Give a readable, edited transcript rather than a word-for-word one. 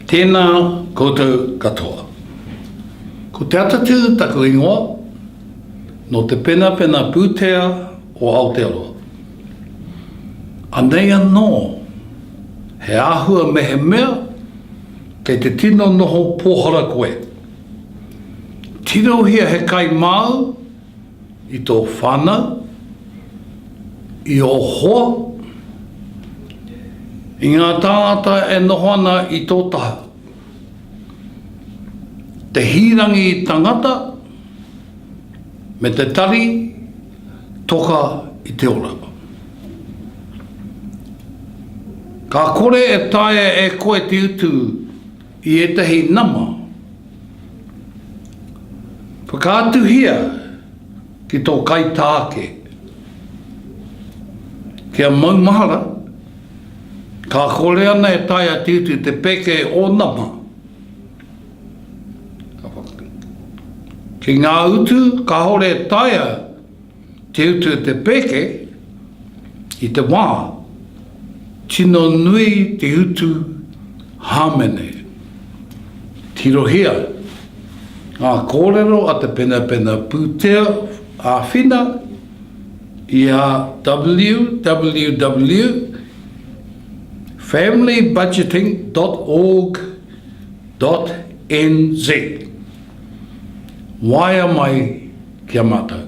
Tēnā koutou katoa. Ko Te Atatū taku ingoa, nō te penapena pūtea o Aotearoa. Anei anō he āhua mehemea kei te tino noho pōhara koe. Tirohia he kai māu i tō whānau, i ō hoa, i ngā tāngata e noho ana i tō taha. Te hīrangi tangata me te tari toka i te ora. Ka kore e taea e koe te utu i ētahi nama Whakaatuhia ki tō kaitāke. Kia maumahara, ka kore ana e taea te utu te peke o nama. Ki ngā utu kāore e taea te utu te pēke i te wā tino nui te utu hāmene. Tirohia ngā kōrero a te penapena pūtea āwhina i a www familybudgeting dot org dot nz. Waea mai ki a mātou.